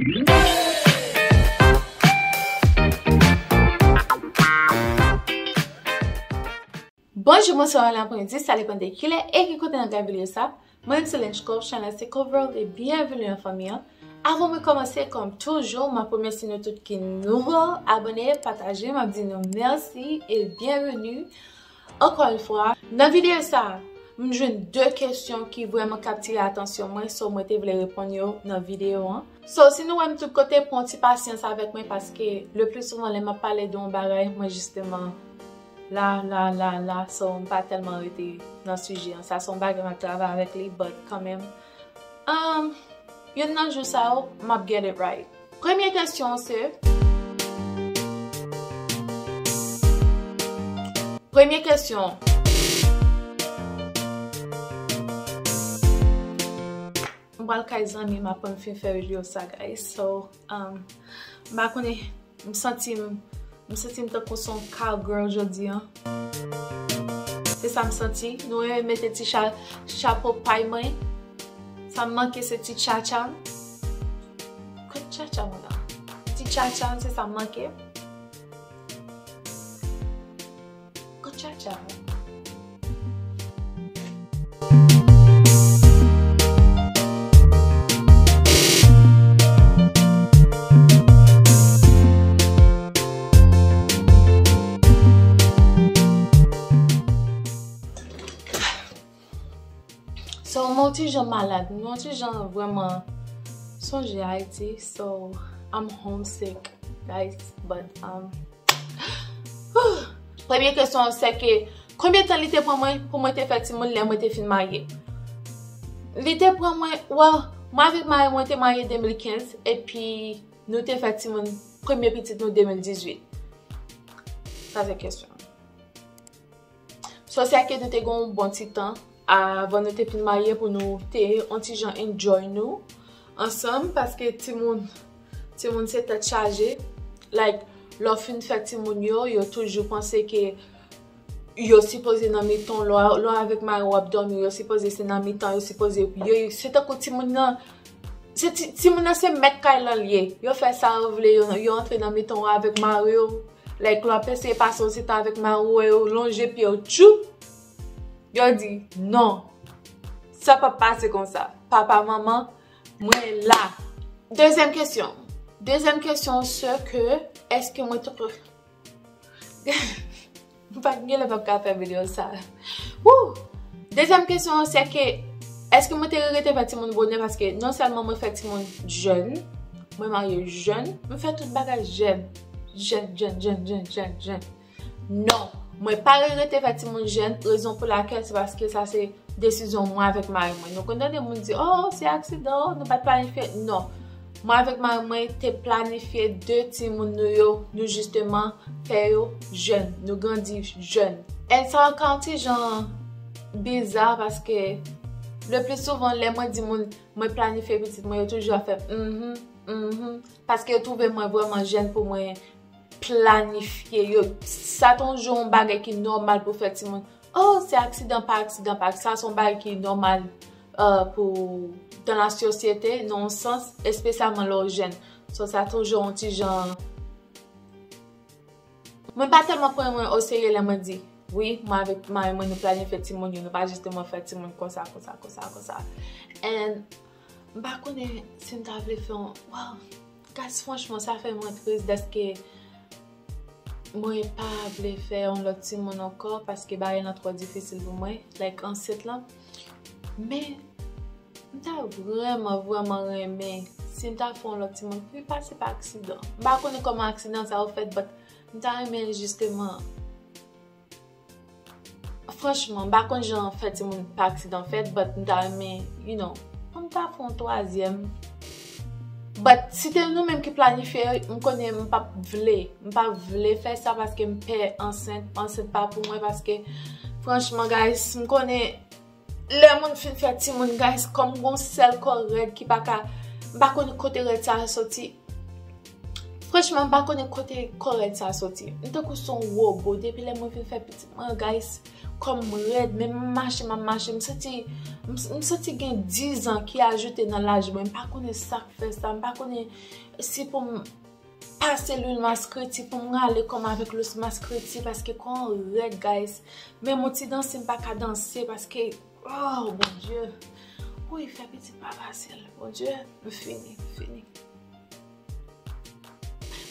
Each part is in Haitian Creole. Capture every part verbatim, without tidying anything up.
Bonjou, bonswa, bonn apremidi, sa depann de kilè e ki kote n ap gade videyo sa. Mwen se Lench Cove, chanèl se Cove World e byenveni nan fanmi an. Avan mwen kòmanse, kòm toujou, m ap remèsye nou tout ki nouvo, abòne, pataje, m ap di nou mèsi e byenveni. Ankò yon fwa, nan videyo sa, m jwenn de kesyon ki vrèman kaptire atansyon mwen, so mwen te vle reponn yo nan videyo an. So, si nou wè m tout kote, pran ti pasyans avèk mwen, paske le pli souvan lè m ap pale de yon bagay, mwen jisteman la, la, la, la, so m pa tèlman rete nan sijè an. Sa se yon bagay m ap travay avèk li, but kanmenm, um, youn nan jou sa yo, m ap get it right. Premye kesyon se, premye kesyon. M pral kay zanmi m apre m fin fè videyo sa, guys. So, um, m pa konnen, m santi m, m santi m tankou se yon cowgirl jodi an. Se sa m santi. Nou renmen mete ti cha-, chapo pay mwen. Sa m manke se ti tchatcha m. Kot tchatcha mwen la? Ti tchatcha m, se sa m manke. Kot tchatcha mwen? So, mwen yon ti jan malad, mwen yon ti jan vrèman sonje Ayiti, so I'm homesick, guys, but, um, premye kesyon an se ke, konbyen tan li te pran mwen pou mwen te fè timoun lè mwen te fin marye? Li te pran mwen, well, mwen avèk mari mwen te marye de mil kenz, epi nou te fè timoun, premye pitit nou de mil dizuit. Sa se kesyon. So, se ke nou te gen yon bon ti tan avan nou te fin marye pou nou te yon ti jan enjoy nou ansanm, paske timoun, timoun se tèt chaje. Like, lè w fin fè timoun yo, yo toujou panse ke yo sipoze nan mitan w, lè w, lè w avèk mari w ap dòmi, yo sipoze se nan mitan, yo sipoze, yo, se tankou timoun nan, se ti, timoun nan se mèt kay lan l ye. Yo fè sa yo vle, yo, yo antre nan mitan w avèk mari w. Like, lè w ap eseye pase yon ti tan avèk mari w, yo lonje pye yo, tchou! Yo di, non, sa p ap pase konsa. Papa, manman, mwen la. Dezyèm kesyon. Dezyèm kesyon, se ke, èske mwen t-, m pa t genlè p ap ka fè videyo sa. Woo! Dezyèm kesyon an, se ke, èske mwen te rete fè timoun bonè? Paske non sèlman mwen fè timoun jèn, mwen marye jèn, mwen fè tout bagay jèn. Jèn, jèn, jèn, jèn, jèn, jèn. Non, mwen pa rete fè timoun jèn, rezon pou lakèl se paske sa se desizyon mwen avèk mari mwen. Nou konn tande moun di, oh, se aksidan, oh, nou pa t planifye. Non. Mwen avèk mari mwen te planifye de timoun nou yo, nou jisteman fè yo jèn, nou grandi jèn. And sa ka yon ti jan biza paske le pli souvan lè mwen di moun mwen planifye pitit mwen, yo toujou ap fè, mhm, mhm, paske yo twouve mwen vrèman jèn pou mwen planifye yo. Sa te yon jan yon bagay ki nòmal pou fè timoun. Oh, se aksidan pa aksidan, pa aksidan. Sa se yon bagay ki nòmal, euh, pou, dans la société, nan yon sans, espesyalman lè w jèn. So, sa te yon jan yon ti jan. Mwen pa tèlman pran mwen oserye lè mwen di, wi, mwen avèk mari mwen, nou planifye timoun yo, nou pa jisteman fè timoun konsa, konsa, konsa, konsa. And m pa konnen si m ta vle fè yon, wow, guys, franchman, sa fè mwen tris dèske mwen pa vle fè yon lòt timoun ankò paske bagay lan twò difisil pou mwen, like, ansent lan. Men, m ta vrèman, vrèman renmen si m ta fè yon lòt timoun, pi pase pa aksidan. M pa konnen kòman aksidan sa yo fèt, but m ta renmen jisteman, franchman, m pa konn jan fè timoun pa aksidan fèt, but m ta renmen, you know, pou m ta fè yon twazyèm. But si te nou menm ki planifye, m konnen m p ap vle. M pa vle fè sa paske m pè ansent. Ansent pa pou mwen paske, franchman, guys, m konnen lè moun fin fè timoun, guys, kòm gon sèl kò rèd ki pa ka, m pa konn kote rèd sa a soti. Franchman, m pa konnen kote kò rèd sa soti. M tankou se yon wobo. Depi lè mwen fin fè pitit mwen, guys, kò m rèd, men m mache, m ap mache, m santi, m, m santi gen dizan ki ajoute nan laj mwen. M pa konnen sa k fè sa, m pa konnen si pou m pase lwil maskreti, pou m rale kò m avèk lwil maskreti, paske kò an rèd, guys. Menm yon ti danse, m pa ka danse, paske, oh, Bondye. Wi, fè pitit pa fasil. Bondye, m fini, m fini.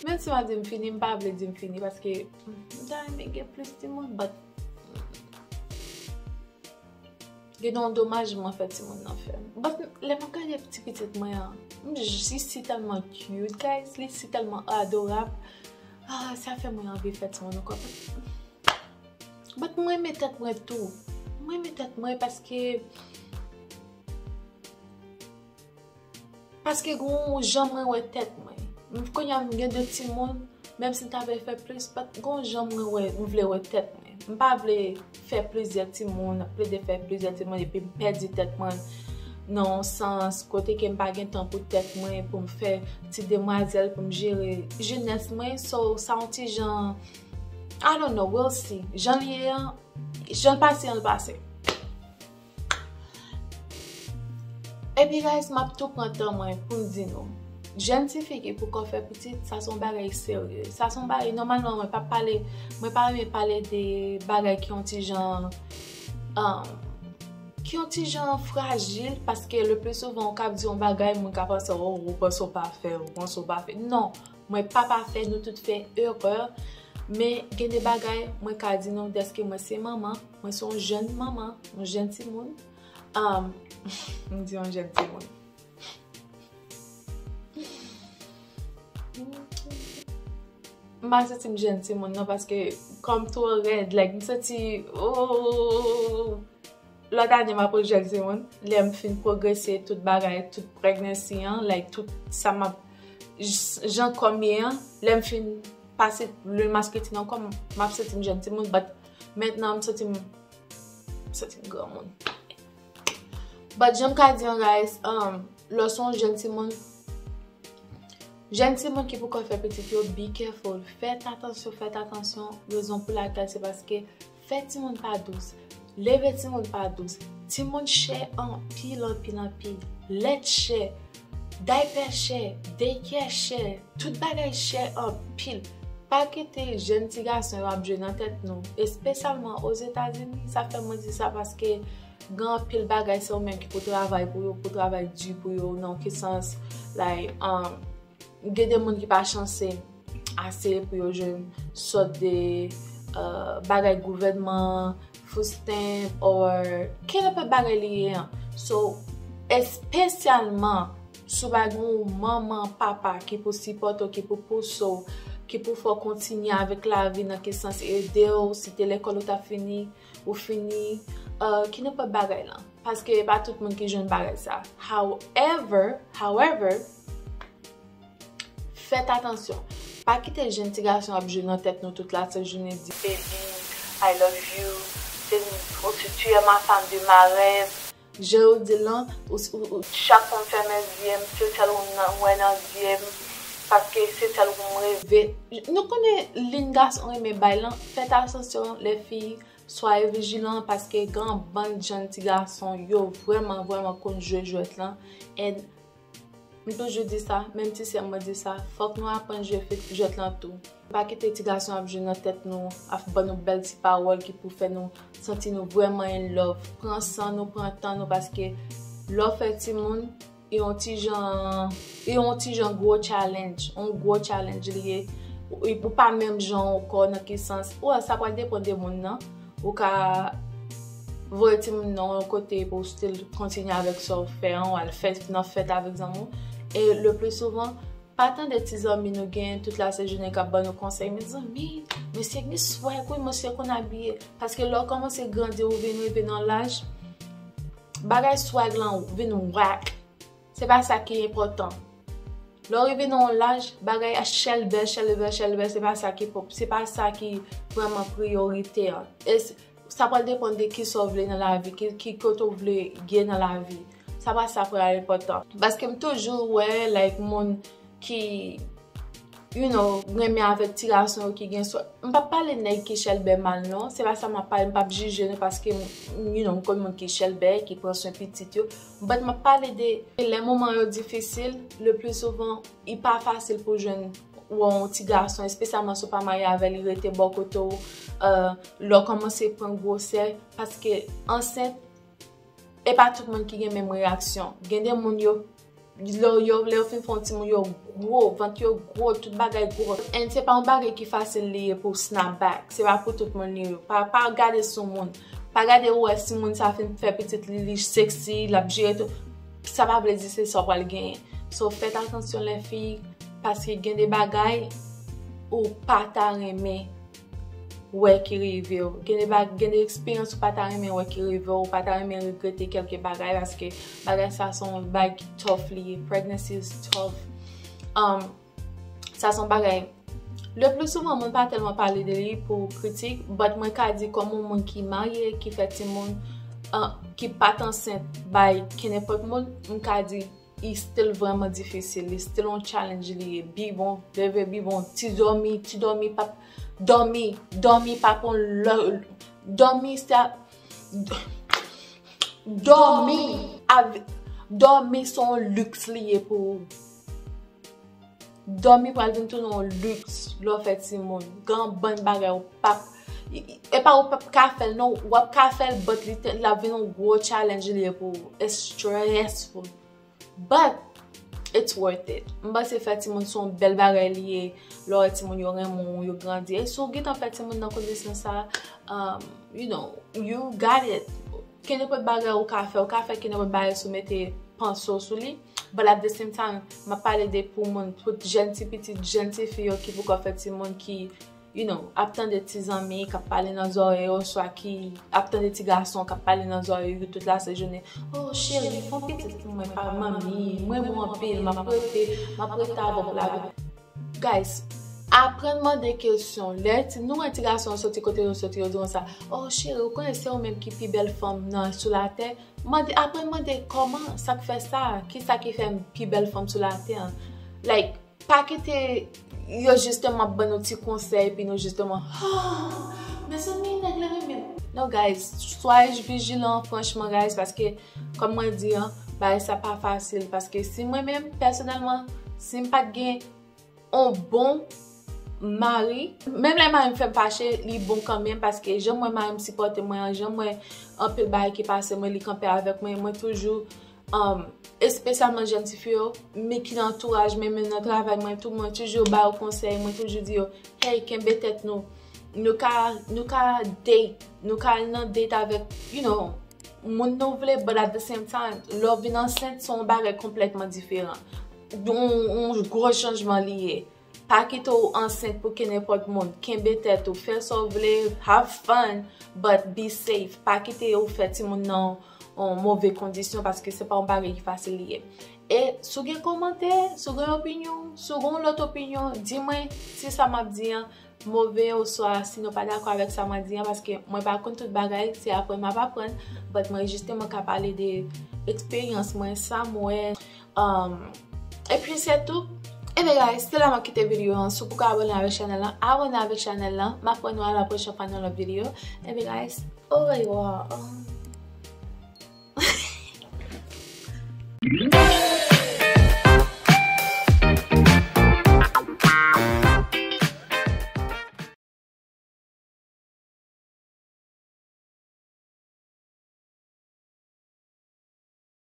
Menm si m ap di m fini, m pa vle di m fini, paske m ta renmen gen plis timoun, but gen yon domaj mwen fè timoun nan fè m. But lè m ap gade ti pitit mwen an, m j- li si tèlman cute, guys, li si tèlman adorab. Ah, sa fè mwen anvi fè timoun ankò. But mwen renmen tèt mwen tou. Mwen renmen tèt mwen paske Paske gon jan mwen wè tèt mwen. M kounye a m gen de timoun, menm si m ta vle fè plis, but gon jan mwen wè, m vle wè tèt mwen. M pa vle fè plizyè timoun, plede fè plizyè timoun epi m pèdi tèt mwen nan yon sans kote ke m pa gen tan pou tèt mwen, pou m fè ti demwazèl, pou m jere jenès mwen. So, sa yon ti jan, I don't know, we'll see. Jan l ye an, jan l pase an, l pase. Epi guys, m ap tou pran tan mwen pou m di nou, jèn tifi ki poko fè pitit, sa se yon bagay serye. Sa se yon bagay, nòmalman, mwen pa pale, mwen pa renmen pale de bagay ki yon ti jan, um, ki yon ti jan frajil, paske le pli souvan, ou ka ap di yon bagay, moun ka panse, oh, ou panse w pa fè, ou panse w pa fè. Non, mwen pa pafè, nou tout fè erè, men gen de bagay, mwen ka di nou, dèske mwen se manman, mwen se yon jèn manman, yon jèn timoun, um, m di yon jèn timoun. M pa santi m jèn timoun non, paske kò m twò rèd, like, m santi, oh, lòt ane m ap yon jèn timoun. Lè m fin pwogrese tout bagay, tout pregnancy an, like, tout sa m ap, j- jan kò m ye an, lè m fin pase lwil maskreti nan kò m, m ap santi m jèn timoun, but mentnan m santi m, m santi m granmoun. But jan m ka di an, guys, um, lè w se yon jèn timoun, jèn timoun ki poko fè pitit yo, be careful. Fèt atansyon, fèt atansyon. Rezon pou lakèl se paske fè timoun pa dous. Leve timoun pa dous. Timoun chè anpil, anpil, anpil. Lèt chè, daypè chè, daycare chè, tout bagay chè anpil. Pa kite jèn ti gason yo ap jwe nan tèt nou, espesyalman Ozetazini. Sa fè mwen di sa paske gen anpil bagay se ou menm ki pou travay pou yo, pou travay di pou yo, nan ki sans, like, um, gen de moun ki pa chanse ase pou yo jwenn sòt de, uh, bagay gouvènman, food stamp, or kenenpòt bagay li ye an. So, espesyalman, si w pa gen yon manman, papa ki pou sipòte w, ki pou pouse w, ki pou fè w kontinye avèk lavi, nan ki sans ede w, si te lekòl ou t ap fini, ou fini, uh, kenenpòt bagay lan. Paske e pa tout moun ki jwenn bagay sa. However, however, fèt atansyon. Pa kite jèn ti gason ap jwe nan tèt nou tout lasent jounen, di, baby, I love you, se ou, tu, tu es ma femme de ma rêve. Jan yo di l lan, ou, ou, ou, chak fwa m fèmen zye m, se sèl ou m nan- m wè nan zye m, paske se sèl ou m reve. Nou konnen liy gason renmen bay lan, fèt atansyon, lè fi, swaye vijilan, paske gen yon bann jèn ti gason, yo vrèman, vrèman konn jwe jwèt lan. And m toujou di sa, menm ti sè m mwen di sa, fòk nou aprann jwe fi- jwèt lan tou. Pa kite ti gason ap jwe nan tèt nou, ap ban nou bèl ti pawòl ki pou fè nou santi nou vrèman in love. Pran san nou, pran tan nou, paske lè w fè timoun, e yon ti jan, e yon ti jan gwo challenge, yon gwo challenge li ye. Ou, ou pa menm jan ankò nan ki sans, ou wè sa pral depann de moun nan. Ou ka voye timoun nan yon kote pou w still kontinye avèk sa w fè an, w al fèt nan fèt avèk zanmi w. E le pli souvan, pa tande ti zanmi nou gen tout lasent jounen k ap ban nou konsèy, mezanmi, mesye gen swag wi, mesye konn abiye. Paske lè w kòmanse grandi, ou vin rive nan laj, bagay swag lan vin wak. Se pa sa ki enpòtan. Lè w rive nan yon laj, bagay a chèlbè, chèlbè, chèlbè, se pa sa ki pòp, se pa sa ki vrèman priyorite an. E s- sa pral depann de kisa w vle nan lavi, ki, ki kote w vle ye nan lavi. Sa pa sa pral enpòtan. Paske m toujou wè, like, moun ki you know, renmen avèk ti gason yo ki gen swa. M p ap pale nèg ki chèlbè mal non, se pa sa m ap pale, m p ap jije nou paske m, you know, m konn moun ki chèlbè, ki pran swen pitit yo. But m ap pale de lè moman yo difisil, le pli souvan, li pa fasil pou jwenn yon ti gason, espesyalman si w pa marye avè l, li rete bò kote w, euh, lè w kòmanse pran gwosè, paske ansent, e pa tout moun ki gen menm reyaksyon. Gen de moun yo, lè yo, lè yo fin fè yon timoun, yo gwo, vant yo gwo, tout bagay gwo. And se pa yon bagay ki fasil li ye pou snap back. Se pa pou tout moun li ye. Pa, pa gade sou moun. Pa gade ou wè si moun sa fin fè pitit li, li sexy, l ap jere tout. Sa pa vle di se sa w pral genyen. So, fèt atansyon lè fi, paske gen de bagay ou pa ta renmen wè ki rive w. Gen de bag, gen de eksperyans ou pa ta renmen wè ki rive w, ou pa ta renmen regrete kèlke bagay, paske bagay sa se yon bagay ki tough li ye. Pregnancy is tough. Um, sa se yon bagay. Le pli souvan, moun pa tèlman pale de li pou kritik, but mwen ka di kòm yon moun ki marye, ki fè timoun, uh, ki pa t ansent bay kenenpòt moun, m ka di li still vrèman difisil, li still yon challenge li ye. Bibwon, veve bibwon, ti dòmi, ti dòmi, pa, dòmi, dòmi pa pon lè, dòmi se a, dòmi, av, dòmi se yon liks li ye pou ou. Dòmi pral vin tounen yon liks lè w fè timoun. Gen yon bann bagay ou p ap, e pa ou p ap ka fè l non, w ap ka fè l, but li te, l ap vin yon gwo challenge li ye pou ou. It's stressful. But it's worth it. M panse fè timoun se yon bèl bagay li ye. Lè w wè timoun yo renmen w, yo grandi. E si w gentan fè timoun nan kondisyon sa, um, you know, you got it. Kenenpòt bagay ou ka fè, ou ka fè kenenpòt bagay si w mete panse w sou li. But at the same time, m ap pale de pou moun, pou jèn ti pitit, jèn ti fi yo ki poko fè timoun ki, you know, ap tande ti zanmi k ap pale nan zòrèy yo, swa ki ap tande ti gason k ap pale nan zòrèy yo tout la se jounen. Oh, cheri, fè yon pitit pou mwen, pa manmi, m renmen w anpil, m ap rete, m ap rete avè w pou lavi. Guys, aprann mande kesyon. Lè ti, nou wè ti gason yo soti kote yo soti, yo di konsa, "Oh, cheri, ou konnen se ou menm ki pi bèl fanm nan, sou latè?" Mande, aprann mande kòman, sa k fè sa, kisa ki fè m pi bèl fanm sou latè an. Like, pa kite yo jisteman ap ban nou ti konsèy, epi nou jisteman, "Ah, mezanmi, nèg la renmen m." Non, guys, soyez vigilant, franchman, guys, paske, kòm mwen di an, bagay sa pa fasil, paske si mwen menm, pèsonèlman, si m pa t gen yon bon mari, menm lè mari m fè m fache, li bon kanmenm, paske jan m wè mari m sipòte mwen an, jan m wè anpil bagay ki pase mwen, li kanpe avèk mwen, mwen toujou, um, espesyalman jèn ti fi yo, men ki nan antouraj mwen, men nan travay mwen tou, mwen toujou ba yo konsèy, mwen toujou di yo, "Hey, kenbe tèt nou." Nou ka, nou ka date, nou ka al nan date avèk, you know, moun nou vle, but at the same time, lè w vin ansent, se yon bagay konplètman diferan. Yon, yon gwo chanjman li ye. Pa kite w ansent pou kenenpòt moun. Kenbe tèt ou, fè sa w vle, have fun, but be safe. Pa kite yo fè timoun nan yon move kondisyon, paske se pa yon bagay ki fasil li ye. E si w gen kòmantè, si w gen opinyon, si w gen yon lòt opinyon, di mwen si sa m ap di an move, oswa si nou pa dakò avèk sa mwen di an, paske mwen pa konn tout bagay, se aprann m ap aprann, but mwen jisteman ka pale de eksperyans mwen, sa m wè, um, epi se tou. Ebyen guys, se la m ap kite videyo an. Si w poko abòne avèk chanèl lan, abòne avèk chanèl lan. M ap wè nou a la pwochèn fwa nan lòt videyo. Ebyen guys, au revoir.